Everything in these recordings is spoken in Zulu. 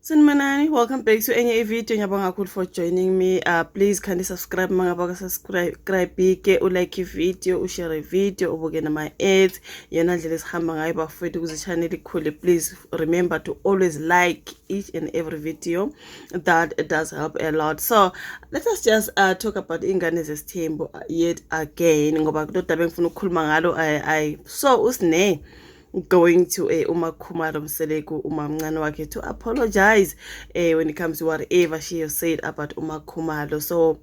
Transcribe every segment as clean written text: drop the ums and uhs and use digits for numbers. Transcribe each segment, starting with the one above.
Sanibonani, welcome back to enye i-video. Ngiyabonga kakhulu for joining me. Please kindly subscribe mangabe awuka-subscribe ke, ulike i-video, ushare i-video, ubuke nama-ads. Iyona ndlela esihamba ngayo, bafowethu, ukuze i-channel ikhule. Please remember to always like each and every video. That does help a lot. So let us just talk about Ingane Zesithembu yet again, ngoba kulodaba engifuna ukukhuluma ngalo, I saw uSne going to a uMakhumalo Mseleku, umamncane wakhe, to apologize when it comes to whatever she has said about uMakhumalo. So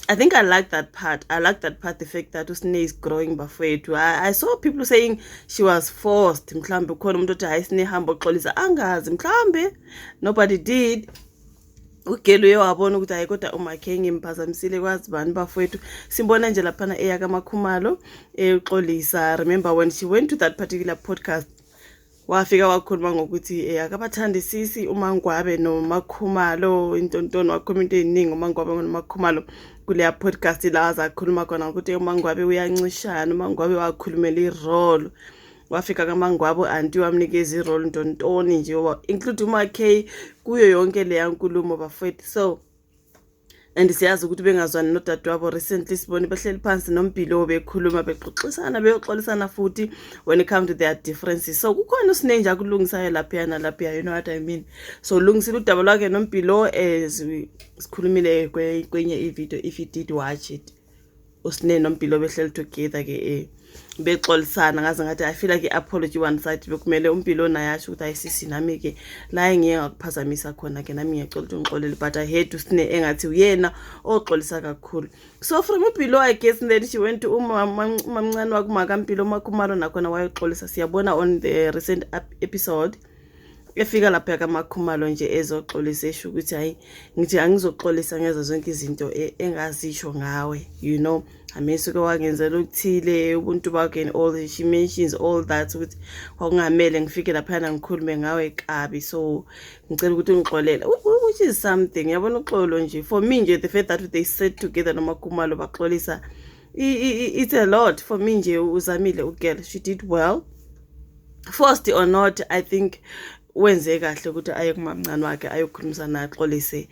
I think I like that part. I like that part, the fact that uSne is growing, bafethu. I saw people saying she was forced. Mhlambe khona umuntu othi, "Hayi Sne, hamba uxolisa." Angazi, mhlambe nobody did. Ugelo uye wabona ukuthi hayi, kodwa umakhe ngimphazamisile, kwazi bani, bafowethu. Simbona nje laphana eya kaMakhumalo eyoxolisa. Remember when she went to that particular podcast, wafika wakhuluma ngokuthi akabathandisisi uMangwabe noMakhumalo, intontoni, wakhuluma into ey'ningi uMangwabe noMakhumalo kuleya podcast la azakhuluma khona ukuthi uMangwabe uyancishana, uMangwabe wakhulumela i-role. Wafika kaMangwabe, anti wamnikeza i-role, ntontoni nje, include uMaK kuyo yonke leya nkulumo, bafowethu. So and siyazi ukuthi bengazwani nodadewabo. Recently sibone behleli phansi noMpilo, bekhuluma, bexoxisana, beyoxolisana futhi when it comes to their differences. So kukhona uSine nje akulungisayo laphiya nalaphiya, you know what I mean? So lungisile udaba lwakhe noMpilo, as sikhulumile kwenye i-video, if you did watch it. USine noMpilo behleli together ke, bexolisana. Ngaze ngathi I feel like i-apology one side, bekumele uMpilo naye asho ukuthi, "Ayisisi, nami-ke la engiye ngakuphazamisa khona ke, nami ngiyacela ukuthi ungixolele." But I heard uSine engathi uyena oxolisa kakhulu. So from uMpilo, I guess, then she went to umamncane wakumakaMpilo, uMakhumalo, nakhona wayoxolisa. Siyabona on the recent episode efika lapha kaMakhumalo nje ezoxolisa, esho ukuthi, "Hayi, ngithi angizoxolisa ngeza zonke izinto engazisho ngawe, I mean, suke wangenzela okuthile, ubuntu bakho and all." She mentions all that, ukuthi kwakungamele ngifike laphana ngikhulume ngawe kabi, so ngicela ukuthi ungixolele, which is something, yabona, uxolo nje for me nje, the fact that they sat together noMakhumalo baxolisa, it's a lot for me nje. Uzamile ugirl, she did well. Forced or not, I think wenze kahle ukuthi aye kumamncane wakhe, ayokhulumisana naye, axolise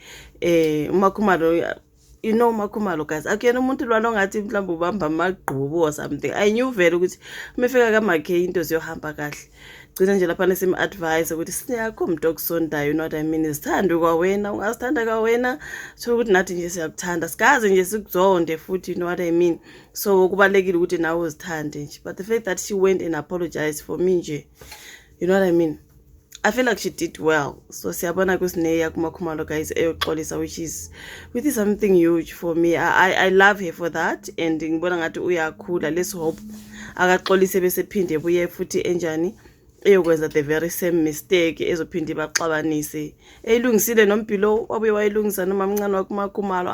uMakhumalo. You know uMakhumalo, guys, akuyena umuntu lwana ongathi mhlawumbe ubamba amagqubu or something. I knew vele ukuthi uma efika kamakhe into ziyohamba kahle. Gcina nje laphana sim-advise ukuthi siyakho umuntu okusondayo, you know what I mean? Zithande kwawena, ungazithanda kwawena, thola ukuthi nathi nje siyakuthanda, sikaze nje sikuzonde futhi, you know what I mean? So kubalulekile ukuthi nawe uzithande nje. But the fact that she went and apologized, for me nje, you know what I mean, I feel like she did well. So siyabona kuSineya kuMakhumalo, guys, eyoxolisa, which is something huge for me. I love her for that and ngibona ngathi uyakhula. Let's hope akaxolise bese phinde buye futhi enjani eyokwenza the very same mistake ezophinde ibaxabanise. Eyilungisile noMpilo, wabuye wayilungisa nomamncane wakuMakhumalo.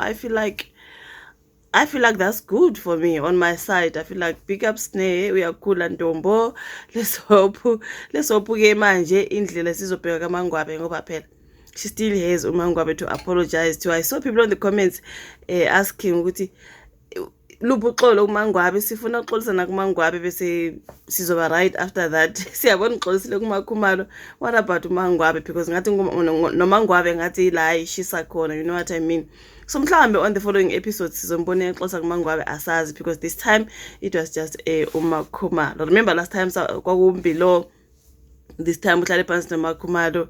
I feel like that's good for me on my side. I feel like big up Sne, uyakhula ntombo. Let's hope ke manje indlela sizobheka kaMangwabe, ngoba phela she still has uMangwabe to apologize to. I saw people on the comments asking ukuthi luphi uxolo kuMangwabe, sifuna uxolisana kuMangwabe bese sizoba right after that. Siyabona uxolisile kuMakhumalo, what about uMangwabe? Because ngathi noMangwabe ngathi la ishisa khona, you know what I mean? So mhlawumbe on the following episodes sizombona exoxa kuMangwabe, asazi, because this time it was just uMakhumalo. Remember last time kwakuMpilo, this time uhlale phansi noMakhumalo.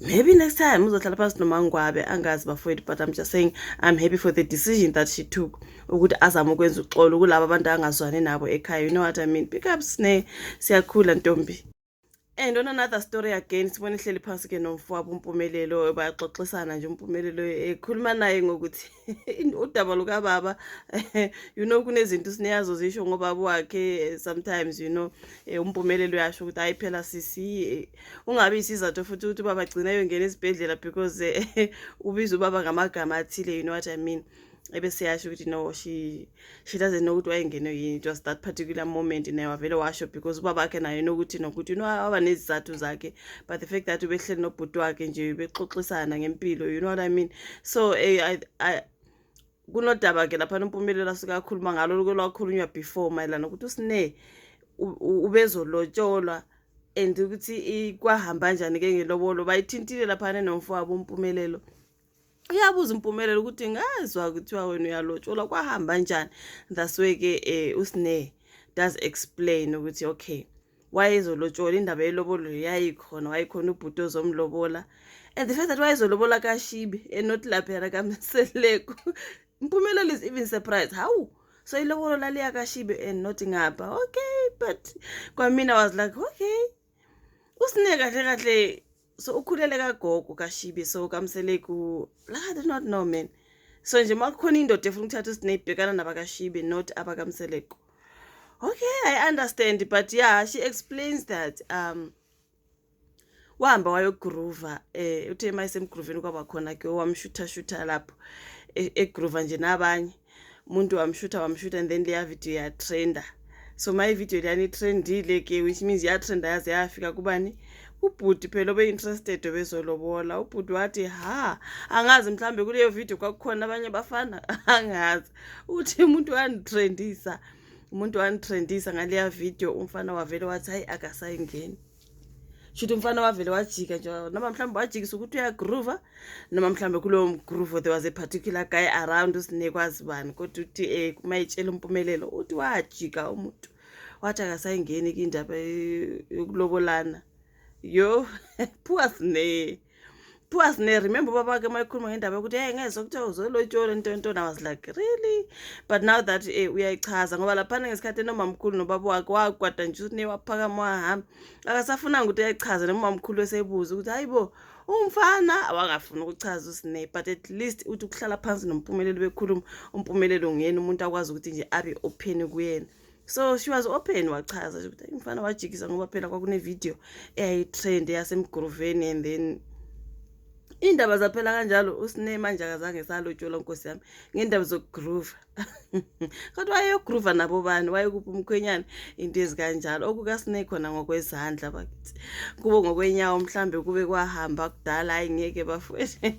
Maybe next time uzohlala phansi noMangwabe, angazi, bafowethu. But I'm just saying I'm happy for the decision that she took ukuthi azame ukwenza uxolo kulabo abantu angazwani nabo ekhaya, you know what I mean? Big up Sne, siyakhula ntombi. And on another story again, sibona ihleli phansi ke nomfowabo uMpumelelo, bayaxoxisana nje. UMpumelelo ekhuluma naye ngokuthi udaba lukababa, kunezinto sineyazo zisho ngobaba wakhe sometimes, uMpumelelo uyasho ukuthi, "Hayi phela sisi, ungabi isizathu futhi ukuthi ubaba agcina eyongena esibhedlela because ubiza ubaba ngamagama athile," you know what I mean? Ebese yasho ukuthi no, she doesn't know ukuthi wayengenwe yini. It was that particular moment, naye wavele washo because ubaba wakhe naye nokuthi nokuthi waba nezizathu zakhe. But the fact that ubehleli nobhuti wakhe nje bexoxisana ngempilo, you know what I mean? So kunodaba ke lapha uMpumelelo asuke akhuluma ngalo, luke lwakhulunywa before mayelana nokuthi uSine ubezolotsholwa. And ukuthi kwahamba kanjani ke ngelobolo, bayithintile laphana nomfowabo uMpumelelo. Uyabuza uMpumelelo ukuthi ngazwa kuthiwa wena uyalotsholwa, kwahamba kanjani? That's why ke uSne does explain ukuthi okay, wayezolotshola, indaba yelobolo yayikhona, wayekhona ubhuti ozomlobola, and the fact that wayezolobola kaShibe and not laphayana kaMseleku, Mpumelelo is even surprised, hawu, so ilobolo laliya kaShibe and not ngapha. Okay, but kwamina was like, okay, uSine kahle kahle so ukhulele kagogo kaShibe, so kaMseleku, like, I do not know, man. So nje makukhona indoda efuna ukuthatha uSine, ibhekana nabakaShibe, not abakaMseleku. Okay, I understand, but yeah, she explains that wahamba wayogroova, uthe mayesemgrooveni kwaba khona ke wamshutha shutha lapho egroova nje nabanye umuntu, wamshutha wamshutha, and then leya video yatrenda. So ma ivideo leyani itrendile ke, which means yatrenda yaze yafika kubani? Ubhuti phela obe-interested, obezolobola. Ubhuti wathi, ha, angazi, mhlambe kuleyo video kwakukhona abanye bafana, angazi. Uthi umuntu wanditrendisa, umuntu wanditrendisa ngaleya video. Umfana wavele wathi hayi, akasayingeni. Shuthi umfana wavele wajika nje, noma mhlawumbe wajikisa ukuthi uyagroova, noma mhlawumbe kulowo groove there was a particular guy around uSinekwazi bani. Kodwa uthi uma etshela uMpumelelo, uthi wajika umuntu, wathi akasayingeni indaba yokulobolana. Yo, poor Sne, poor Sne. Remember ubaba ke mayekhuluma ngendaba yokuthi hey, ngezwe kuthiwa uzolotshola into into, I was like, really? But now that uyayichaza, ngoba laphana ngesikhathi enomamkhulu nobaba wakhe, wakwata nje uSne, waphakama wahamba, akasafunanga ukuthi uyayichaza. Nomamkhulu esebuza ukuthi hayibo, umfana awangafuni ukuchaza uSne, but at least uthi ukuhlala phansi noMpumelelo bekhuluma, uMpumelelo nguyena umuntu akwazi ukuthi nje abe open kuyena. So she was open, wachaza nje ukuthi umfana wajikisa ngoba phela kwakune-video eyayitrend yasemgrooveni, and then indaba zaphela kanjalo. USine manje akazange salotsholwa, nkosi yami, ngendaba zokugroova. Kodwa wayeyogroova nabo bani? Wayekuphi umkhwenyana? Into ezikanjalo okukaSine khona ngokwezandla bakithi, kube ngokwenyawo mhlambe kube kwahamba kudala. Hayi, ngeke bafowethu,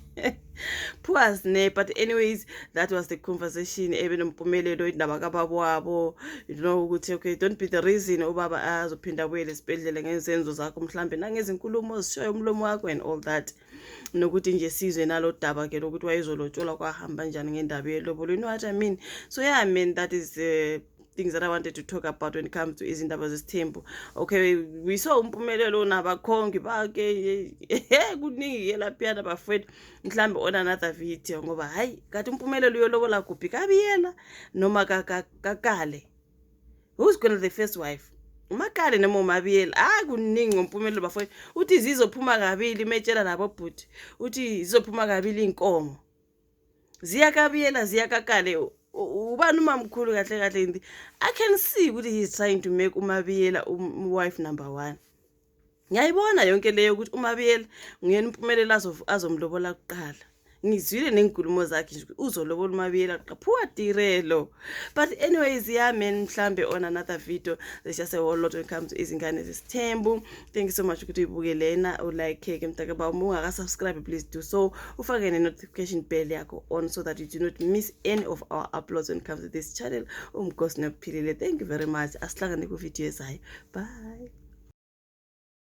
poor Sne. But anyways, that was the conversation ebenompumelelo, indaba kababa wabo, ukuthi okay, don't be the reason ubaba azophinda abuyele esibhedlela ngezenzo zakho, mhlambe nangezinkulumo ozishoyo umlomo wakho and all that, nokuthi nje sizwe nalo daba ke lokuthi wayezolotsholwa, kwahamba njani ngendaba yelobolo, you know what I mean? So yeah, man, that is things that I wanted to talk about when it comes to izindaba zesithembu. Okay, we saw uMpumelelo nabakhongi bakhe, kuningi ke laphiyana bafowethu, mhlambe on another video, ngoba hayi, kathi uMpumelelo uyolobola kuphi? KaBiyela noma kaKale? Who's gonna the first wife, uMakale noma uMabiyela? Hayi, kuningi ngoMpumelelo bafowethu. Uthi zizophuma kabili, metshela labo bhuti, uthi zizophuma kabili inkomo, ziya kaBiyela, ziya kaKale. Ubani umamkhulu kahle kahle? I can see ukuthi he's trying to make uMabiyela wife number 1. Ngiyayibona yonke leyo ukuthi uMabiyela nguyena uMpumelelo azomlobola kuqala. Ngizwile nenkulumo zakhe nje, uzolobola uMabiyela kuqala. Poor Tirelo. But anyways, yeah man, mhlambe on another video. There's just a whole lot when it comes to izingane zesithembu. Thank you so much ukuthi uyibuke lena, ulike ke mntaka baba. Uma ungaka-subscribe, please do so, ufake ne-notification bell yakho on so that you do not miss any of our uploads when it comes to this channel, Umgosi Nokuphilile. Thank you very much, asihlangane ku-video ezayo. Bye.